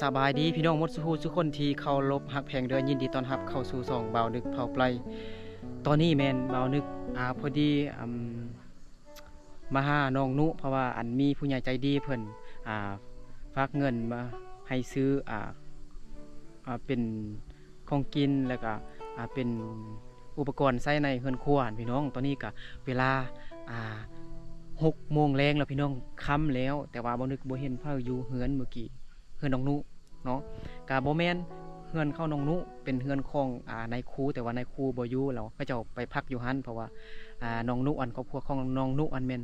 ສະບາຍດີພີ່ນ້ອງໝົດສູ່ຜູ້ສູ່ຄົນທີ່ເຄົາລົບຮັກແພງເດີ ຍິນດີຕ້ອນຮັບເຂົ້າສູ່ຊ່ອງບ່າວນຶກເຜົ່າໄປ. ຕອນນີ້ແມ່ນບ່າວນຶກ ອ່າ ພໍດີ ອຳ ມາຫານ້ອງນຸ ເພາະວ່າອັນມີຜູ້ໃຫຍ່ໃຈດີເພິ່ນ ອ່າ ຝາກເງິນມາໃຫ້ຊື້ ອ່າ ອ່າ ເປັນ ຂອງກິນ ແລ້ວກະ ອ່າ ເປັນອຸປະກອນໃຊ້ໃນເຮືອນຄົວຫັ້ນພີ່ນ້ອງ. ຕອນນີ້ກະເວລາ ອ່າ ຫົກໂມງແລງແລ້ວພີ່ນ້ອງ ຄ່ຳແລ້ວ ແຕ່ວ່າບໍ່ນຶກບໍ່ເຫັນໃຜຢູ່ເຮືອນມື້ກີ້ ເຮືອນນ້ອງນຸເນາະ. ກະບໍ່ແມ່ນເຮືອນຂອງນ້ອງນຸ ເປັນເຮືອນຂອງ ອ່າ ນາຍຄູ ແຕ່ວ່ານາຍຄູບໍ່ຢູ່ແລ້ວ ເຂົາເຈົ້າໄປພັກຢູ່ຫັ້ນ ເພາະວ່າ ອ່າ ນ້ອງນຸ ອັນ ຄອບຄົວຂອງນ້ອງນຸ ອັນ ແມ່ນ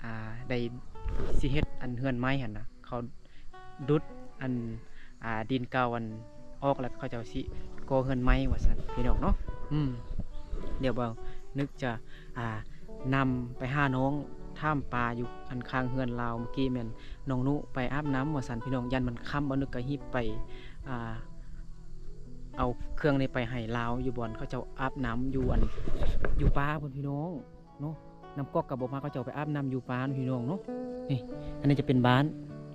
ອ່າ ໄດ້ຊິເຮັດ ອັນ ເຮືອນໃໝ່ຫັ້ນນະ ເຂົາດຸດ ອັນ ອ່າ ດິນເກົ່າ ອັນ ອອກ ແລ້ວເຂົາເຈົ້າຊິກໍ່ເຮືອນໃໝ່ວ່າຊັ້ນພີ່ນ້ອງເນາະ. ອືມ ດຽວບ່າວນຶກຈະ ອ່າ ນຳໄປຫານ້ອງ ຖາມປາຢູ່ອັນຂ້າງເຮືອນລາວ. ມື້ກີ້ແມ່ນນ້ອງນຸໄປອາບນ້ຳວ່າຊັ້ນພີ່ນ້ອງ ຢ້ານມັນຄ່ຳ ບ່າວນຶກກະຮີບໄປ ອ່າ ເອົາເຄື່ອງນີ້ໄປໃຫ້ລາວ ຢູ່ບ່ອນເຂົາເຈົ້າອາບນ້ຳ ຢູ່ອັນ ຢູ່ປ່າພຸ້ນພີ່ນ້ອງເນາະ. ນ້ຳກອກກະບໍ່ມາ ເຂົາເຈົ້າໄປອາບນ້ຳຢູ່ປ່າພີ່ນ້ອງເນາະ. ນີ້ ອັນນີ້ຈະເປັນບ້ານ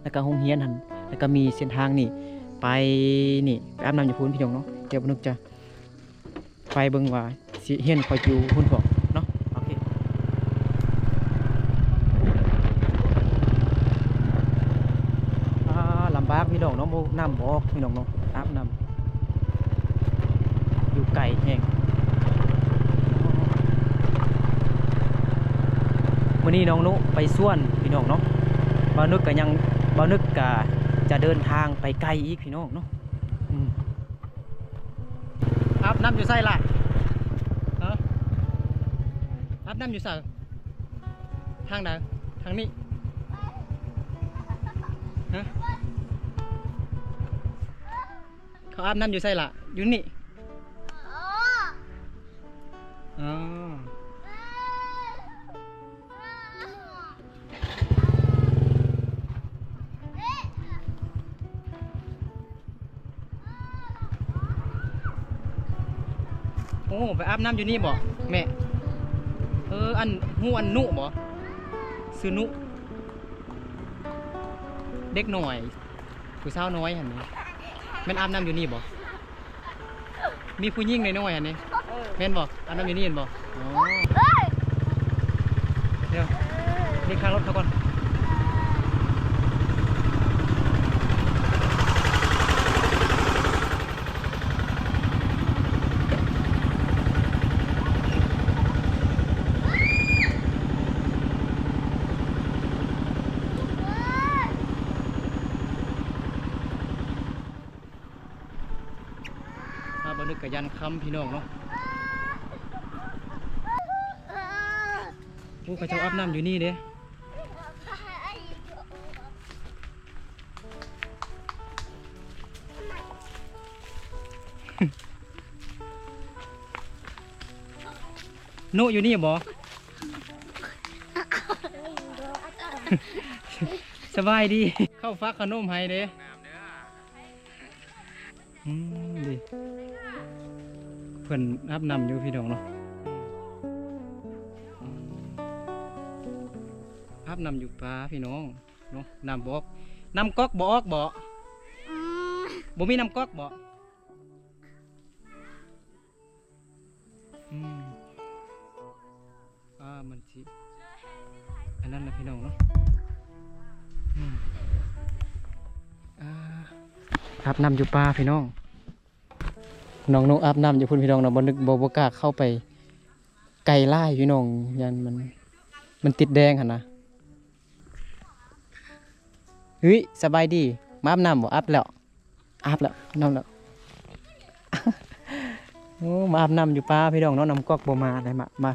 ແລ້ວກະໂຮງຮຽນຫັ້ນ ແລ້ວກະມີເສັ້ນທາງນີ້ໄປ ນີ້ ໄປອາບນ້ຳຢູ່ພຸ້ນພີ່ນ້ອງເນາະ. ດຽວບ່າວນຶກຈະ ໄປເບິ່ງວ່າຊິເຫັນຂ້ອຍຢູ່ພຸ້ນບໍ່ເນາະ. ໂອເຄ ອ່າ ລຳບາກພີ່ນ້ອງເນາະ ບໍ່ ນ້ຳບໍ່ອອກພີ່ນ້ອງເນາະ ອາບນ້ຳຢູ່ໄກແຮງ. ມື້ນີ້ນ້ອງນຸໄປສວນພີ່ນ້ອງເນາະ ບ່າວນຶກກະຍັງ ບ່າວນຶກກະຈະເດີນທາງໄປໄກອີກພີ່ນ້ອງເນາະ. ອືມ ອາບນ້ຳຢູ່ໃສລະ? ຮະ? ອາບນ້ຳຢູ່ໃສ? ທາງໃດ? ທາງນີ້? ຮະ? ເຂົາອາບນ້ຳຢູ່ໃສລະ? ຢູ່ນີ້? ອໍ. ໂອ້ ໄປອາບນ້ຳຢູ່ນີ້ບໍ່ແມ່? ເອີ ອັນ ຮູ້ອັນນຸບໍ່? ຊື່ນຸ ເດັກນ້ອຍ ຜູ້ສາວນ້ອຍຫັ້ນນີ້ ແມ່ນອາບນ້ຳຢູ່ນີ້ບໍ່? ມີຜູ້ຍິງນ້ອຍໆຫັ້ນນີ້ ເອີ ແມ່ນບໍ່? ອາບນ້ຳຢູ່ນີ້ແມ່ນບໍ່? ອໍ ເອີຍ ດຽວ ເອີຍ ນີ້ຂ້າງລົດເຂົາກ່ອນ. ມາບໍ່ນຶກກະຢ້ານຄ່ຳພີ່ນ້ອງເນາະ. ໂອ້ ເຂົາເຈົ້າອາບນ້ຳຢູ່ນີ້ເດ້. ນຸ ຢູ່ນີ້ບໍ່? ສະບາຍດີ. ເຂົ້າຝາກຂະໜົມໃຫ້ເດ້. ອືມ ເດ້ ເພິ່ນອາບນ້ຳຢູ່ພີ່ນ້ອງເນາະ. ອາບນ້ຳຢູ່ປ່າພີ່ນ້ອງເນາະ. ນ້ຳບໍ່ອອກ ນ້ຳກອກບໍ່ອອກບໍ? ອືມ ບໍ່ມີນ້ຳກອກບໍ? ອືມ ອ່າ ມັນຊິ ອັນນັ້ນນະພີ່ນ້ອງເນາະ. ອືມ ອ່າ ອາບນ້ຳຢູ່ປ່າພີ່ນ້ອງ. ນ້ອງນຸອາບນ້ຳຢູ່ພຸ້ນພີ່ນ້ອງເນາະ. ບໍ່ນຶກ ບໍ່ ບໍ່ກ້າເຂົ້າໄປໄກຫຼາຍພີ່ນ້ອງ ຢ້ານມັນ ມັນຕິດແດງຫັ້ນນະ. ເຮີ້ຍ ສະບາຍດີ ມາອາບນ້ຳບໍ່? ອາບແລ້ວ ອາບແລ້ວ ອາບນ້ຳແລ້ວ. ໂອ້ ມາອາບນ້ຳຢູ່ປ່າພີ່ນ້ອງເນາະ. ນ້ຳກອກບໍ່ມາເລີຍ ມາ ມາ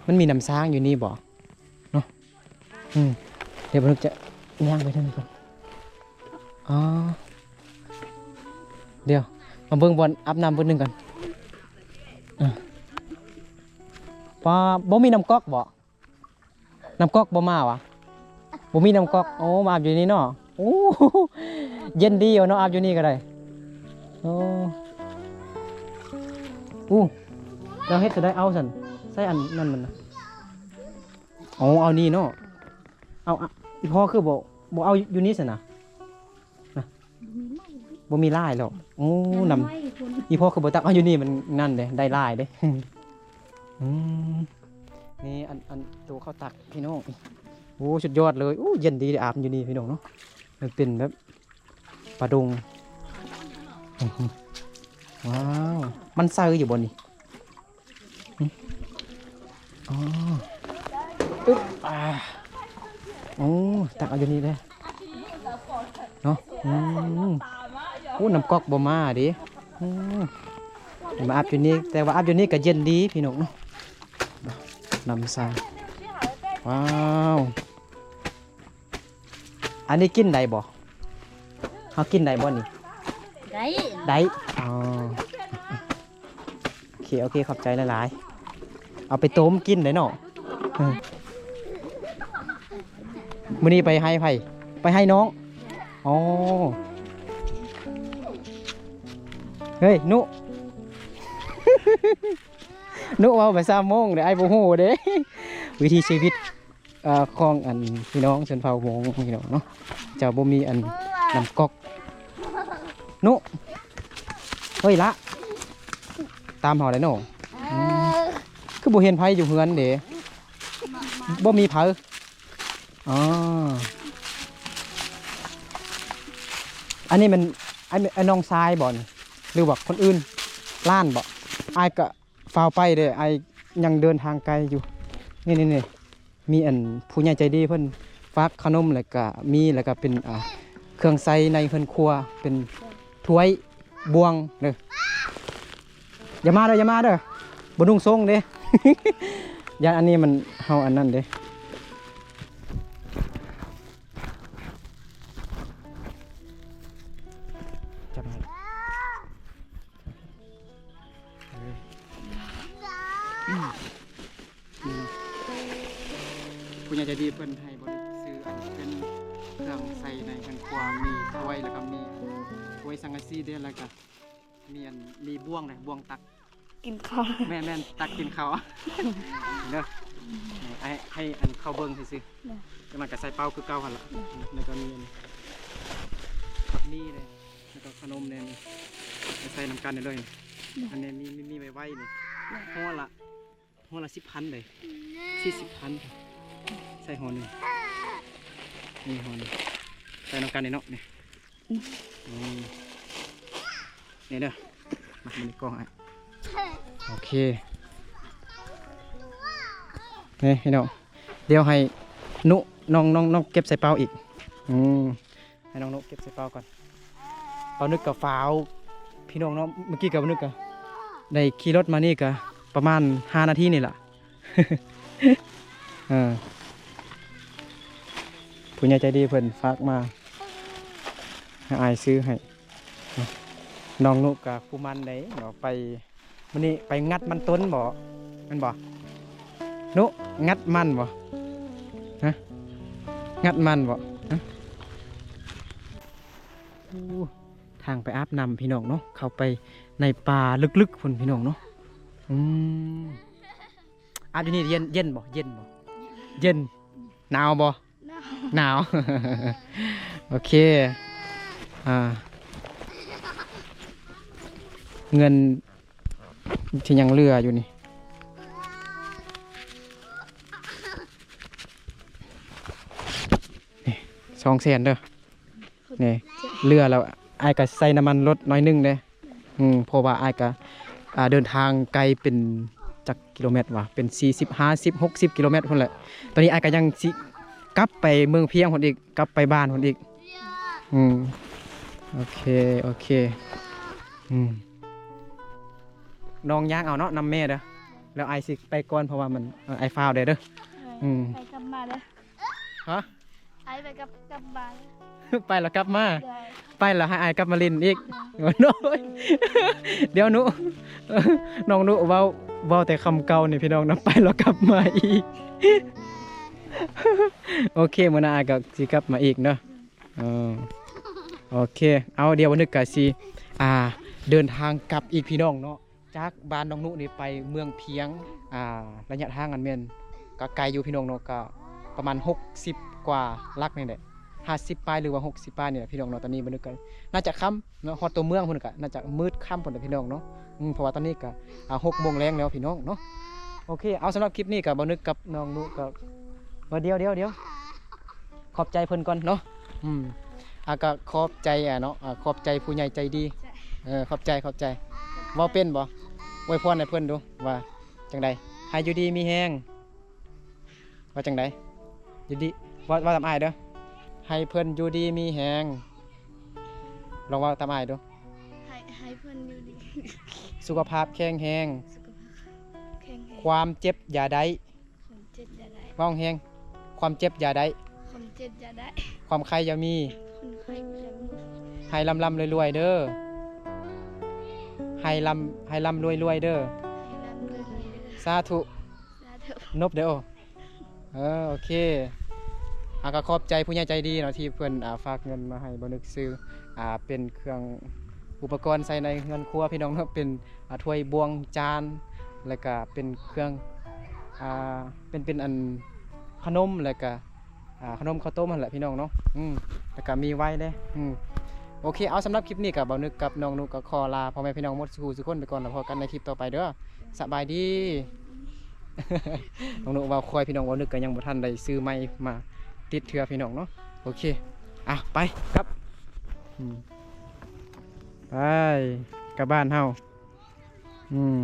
ມັນມີນ້ຳຊ້າງຢູ່ນີ້ບໍ່ເນາະ? ອືມ ດຽວບ່າວນຶກຈະຍ່າງໄປທາງນີ້ກ່ອນ. ອໍ ດຽວມາເບິ່ງບ່ອນອາບນ້ຳບຶດໜຶ່ງກ່ອນ. ອາ ປ້າ ບໍ່ມີນ້ຳກອກບໍ່? ນ້ຳກອກບໍ່ມາຫວາ? ບໍ່ມີນ້ຳກອກ. ໂອ້ ມາອາບຢູ່ນີ້ເນາະ. ໂອ້ ເຢັນດີຢູ່ເນາະ ອາບຢູ່ນີ້ກໍໄດ້. ໂອ້ ອູ້ ແລ້ວເຮັດຈັ່ງໃດເອົາຊັ້ນ? ໃສ່ອັນນັ້ນມັນນະ. ອໍ ເອົານີ້ເນາະ. ເອົາ ອີ່ພໍ່ຄືບໍ່ ບໍ່ເອົາຢູ່ນີ້ຊັ້ນນະ? ນະ. ບໍ່ມີຫຼາຍແລ້ວ. ໂອ້ ນ້ຳ ອີ່ພໍ່ຄືບໍ່ຕັກເອົາຢູ່ນີ້ ມັນນັ້ນເດ້ ໄດ້ຫຼາຍເດ້. ອືມ ນີ້ອັນ ອັນໂຕເຂົາຕັກພີ່ນ້ອງ. ໂອ້ ສຸດຍອດເລີຍ. ໂອ້ ເຢັນດີ ໄດ້ອາບຢູ່ນີ້ພີ່ນ້ອງເນາະ. ມັນເປັນແບບປາດົງ. ວ້າວ ມັນໃສຢູ່ບໍ່ນີ້? ອໍ ອຶບ ອ່າ ໂອ້ ຕັກເອົາຢູ່ນີ້ເດ້ເນາະ. ອືມ ໂອ້ ນ້ຳກອກບໍ່ມາເດ້. ອືມ ມາອາບຢູ່ນີ້ ແຕ່ວ່າອາບຢູ່ນີ້ກໍເຢັນດີພີ່ນ້ອງເນາະ. ນ້ຳໃສ. ວ້າວ ອັນນີ້ກິນໄດ້ບໍ່? ເຮົາກິນໄດ້ບໍ່ນີ້? ໄດ້ ໄດ້. ອໍ ໂອເຄ ໂອເຄ ຂອບໃຈຫຼາຍໆ. ເອົາໄປຕົ້ມກິນໄດ້ເນາະ. ມື້ນີ້ໄປໃຫ້ໃຜ? ໄປໃຫ້ນ້ອງ. ອໍ ເຮີ້ຍ ນຸ ນຸເວົ້າໄປສາມໂມງເດ້ ອ້າຍບໍ່ຮູ້ເດ້. ວິຖີຊີວິດ ເອີ ຂອງອັນພີ່ນ້ອງຊົນເຜົ່າມົ້ງພີ່ນ້ອງເນາະ ເຈົ້າບໍ່ມີອັນນ້ຳກອກ. ນຸ ເຮີ້ຍ ລະ ຕາມເຮົາໄດ້ເນາະ. ອືມ ຄືບໍ່ເຫັນໃຜຢູ່ເຮືອນເດ? ບໍ່ມີໃຜ. ອໍ ອັນນີ້ແມ່ນ ອັນ ອັນນ້ອງຊາຍບໍ່ນີ້ ຫຼືວ່າຄົນອື່ນ? ຫຼານບໍ່? ອ້າຍກະຟ້າວໄປເດ້ ອ້າຍຍັງເດີນທາງໄກຢູ່. ນີ້ໆໆ ມີອັນຜູ້ໃຫຍ່ໃຈດີເພິ່ນຝາກຂະໜົມ ແລ້ວກະມີ ແລ້ວກະເປັນ ອ່າ ເຄື່ອງໃຊ້ໃນເຮືອນຄົວ ເປັນຖ້ວຍ ບ່ວງເດີ. ຢ່າມາເດີ ຢ່າມາເດີ ບໍ່ນຸ່ງຊົງເດ້. ຢ້ານອັນນີ້ມັນ ເຮົາອັນນັ້ນເດ້. ຈັບໃຫ້ ນີ້ເນາະ ຜູ້ໃຫຍ່ໃຈດີເພິ່ນໃຫ້ບໍລິຈາກຊື້ອັນເປັນເຄື່ອງໃຊ້ໃນເຮືອນຄົວ ມີຖ້ວຍ ແລ້ວກໍມີຖ້ວຍສັງກະສີເດ້ ແລ້ວກໍມີອັນ ມີບ່ວງນະ ບ່ວງຕັກກິນເຂົ້າ. ແມ່ນໆ ຕັກກິນເຂົ້າເດີ. ໃຫ້ ໃຫ້ອັນເຂົາເບິ່ງຊື່ໆ ເດີ ຈັ່ງນັ້ນກໍໃສ່ເປົາຄືເກົ່າຫັ້ນລະ. ເດີ ແລ້ວກໍມີອັນນີ້ເດ້ ແລ້ວກໍຂະໜົມແດ່ນີ້ ໃສ່ນຳກັນໄດ້ເລີຍ. ເດີ ອັນນີ້ມີ ມີ ມີໄວໆນີ້ ເດີ ຫໍ່ລະ ຫໍ່ລະສິບພັນເດ້ ສີ່ສິບພັນ ໃສ່ຫໍ່ໜຶ່ງ ນີ້ຫໍ່ໜຶ່ງ ໃສ່ນຳກັນນີ້ເນາະ ນີ້. ອືມ ອືມ ນີ້ເດີ ມາ ມາໃນກ້ອງອ້າຍ. ໂອເຄ ນີ້ພີ່ນ້ອງ ດຽວໃຫ້ນຸ ນ້ອງ ນ້ອງ ນ້ອງເກັບໃສ່ເປົາອີກ. ອືມ ໃຫ້ນ້ອງນຸເກັບໃສ່ເປົາກ່ອນ. ບ່າວນຶກກໍຟ້າວ ພີ່ນ້ອງເນາະ ເມື່ອກີ້ກໍບ່າວນຶກກໍໄດ້ຂີ່ລົດມານີ້ກໍປະມານຫ້ານາທີນີ້ລະ. ເອີ ຜູ້ໃຫຍ່ໃຈດີເພິ່ນຝາກມາໃຫ້ອ້າຍຊື້ໃຫ້. ນ້ອງນຸກໍຜູ້ໝັ້ນໃດເນາະ ໄປ ມື້ນີ້ໄປງັດມັນຕົ້ນບໍ ແມ່ນບໍ? ນຸ ງັດມັນບໍ? ຮະ ງັດມັນບໍ? ຮະ ໂອ້ ທາງໄປອາບນ້ຳພີ່ນ້ອງເນາະ ເຂົ້າໄປໃນປ່າເລິກໆພຸ້ນພີ່ນ້ອງເນາະ. ອືມ ອາບຢູ່ນີ້ເຢັນ ເຢັນບໍ່? ເຢັນບໍ່? ເຢັນ. ໜາວບໍ່? ໜາວ ໜາວ. ໂອເຄ ອ່າ ເງິນທີ່ຍັງເຫຼືອຢູ່ນີ້ ນີ້ ສອງແສນເດີ. ນີ້ ເຫຼືອແລ້ວ ອ້າຍກໍໃສ່ນ້ຳມັນລົດໜ້ອຍໜຶ່ງເດ້. ອືມ ເພາະວ່າອ້າຍກໍ ອ່າ ເດີນທາງໄກເປັນຈັກກິໂລແມັດວະ ເປັນສີ່ສິບ ຫ້າສິບ ຫົກສິບກິໂລແມັດພຸ້ນແຫຼະ. ຕອນນີ້ອ້າຍກໍຍັງຊິກັບໄປເມືອງພຽງພຸ້ນອີກ ກັບໄປບ້ານພຸ້ນອີກ. ອືມ ໂອເຄ ໂອເຄ. ອືມ ນ້ອງຍ່າງເອົາເນາະ ນຳແມ່ເດີ ແລ້ວອ້າຍຊິໄປກ່ອນ ເພາະວ່າມັນ ເອີ ອ້າຍຟ້າວແດ່ເດີ. ອືມ ໄປກັບມາເດີ. ຮະ? ອ້າຍໄປກັບ ກັບບ້ານ ໄປແລ້ວກັບມາ. ໄປແລ້ວໃຫ້ອ້າຍກັບມາຫຼິ້ນອີກ. ໂອ້ຍ ດຽວນຸ ນ້ອງນຸເວົ້າ ເວົ້າແຕ່ຄຳເກົ່ານີ້ພີ່ນ້ອງນະ ໄປແລ້ວກັບມາອີກ. ໂອເຄ ມື້ໜ້າອ້າຍກໍຊິກັບມາອີກເນາະ. ເອີ ໂອເຄ ເອົາ ດຽວວັນນຶກກໍຊິ ອ່າ ເດີນທາງກັບອີກພີ່ນ້ອງເນາະ. ຈາກບ້ານນ້ອງນຸນີ້ໄປເມືອງພຽງ ອ່າ ໄລຍະທາງນັ້ນແມ່ນກໍໄກຢູ່ພີ່ນ້ອງເນາະ ກໍປະມານຫົກສິບກວ່າຫຼັກນີ້ແຫຼະ. ຫ້າສິບປາຍ ຫຼືວ່າຫົກສິບປາຍນີ້ແຫຼະພີ່ນ້ອງເນາະ. ຕອນນີ້ບ່າວນຶກກໍໜ້າຈະຄ່ຳເນາະ ຮອດຕົວເມືອງພຸ້ນກໍໜ້າຈະມືດຄ່ຳພຸ້ນແຫຼະພີ່ນ້ອງເນາະ. ອືມ ເພາະວ່າຕອນນີ້ກໍ ອ່າ ຫົກໂມງແລງແລ້ວພີ່ນ້ອງເນາະ. ໂອເຄ ເອົາ ສຳລັບຄລິບນີ້ກໍບ່າວນຶກກັບນ້ອງນຸກໍ ເອີ ດຽວໆໆ ຂອບໃຈເພິ່ນກ່ອນເນາະ. ອືມ ອ່າ ກໍຂອບໃຈ ອ່າ ເນາະ ອ່າ ຂອບໃຈຜູ້ໃຫຍ່ໃຈດີ. ເອີ ຂອບໃຈ ຂອບໃຈ. ເວົ້າເປັນບໍ່? ອວຍພອນໃຫ້ເພິ່ນດູວ່າຈັ່ງໃດ? ໃຫ້ຢູ່ດີມີແຮງ. ວ່າຈັ່ງໃດ? ຢູ່ດີ ເວົ້າ ເວົ້າຕາມອ້າຍເດີ້. ໃຫ້ເພິ່ນຢູ່ດີມີແຮງ. ລອງເວົ້າຕາມອ້າຍດູ. ໃຫ້ ໃຫ້ເພິ່ນຢູ່ດີ ສຸຂະພາບແຂງແຮງ. ສຸຂະພາບແຂງແຮງ. ຄວາມເຈັບຢ່າໄດ້. ຄວາມເຈັບຢ່າໄດ້. ເວົ້າແຮງ. ຄວາມເຈັບຢ່າໄດ້. ຄວາມເຈັບຢ່າໄດ້. ຄວາມໄຂ້ຢ່າມີ. ຄວາມໄຂ້ຢ່າມີ. ໃຫ້ລ່ຳໆລວຍໆເດີ້. ໃຫ້ລ່ຳ ໃຫ້ລ່ຳລວຍໆເດີ້. ໃຫ້ລ່ຳລວຍໆເດີ້. ສາທຸ. ສາທຸ. ນົບເດີ້. ເອີ ໂອເຄ ອ່າ ກໍຂອບໃຈຜູ້ໃຫຍ່ໃຈດີເນາະ ທີ່ເພິ່ນ ອ່າ ຝາກເງິນມາໃຫ້ບ່າວນຶກຊື້ ອ່າ ເປັນເຄື່ອງອຸປະກອນໃສ່ໃນເຮືອນຄົວພີ່ນ້ອງເນາະ. ເປັນ ອ່າ ຖ້ວຍບ່ວງຈານ ແລ້ວກະເປັນເຄື່ອງ ອ່າ ເປັນ ເປັນອັນຂະໜົມ ແລ້ວກະ ອ່າ ຂະໜົມເຂົ້າຕົ້ມຫັ້ນແຫຼະພີ່ນ້ອງເນາະ. ອືມ ແລ້ວກະມີໄວເດ້. ອືມ ໂອເຄ ເອົາ ສຳລັບຄລິບນີ້ກໍບ່າວນຶກກັບນ້ອງນຸກໍຂໍລາພໍ່ແມ່ພີ່ນ້ອງໝົດສູ່ຜູ້ສູ່ຄົນໄປກ່ອນ ແລ້ວພໍ້ກັນໃນຄລິບຕໍ່ໄປເດີ້. ສະບາຍດີ. ນ້ອງນຸເວົ້າຄ່ອຍພີ່ນ້ອງ ບ່າວນຶກກໍຍັງບໍ່ທັນໄດ້ຊື້ໄມມາຕິດເທື່ອພີ່ນ້ອງເນາະ. ໂອເຄ ອ່ະ ໄປ ກັບ ອືມ ໄປກັບບ້ານເຮົາ. ອືມ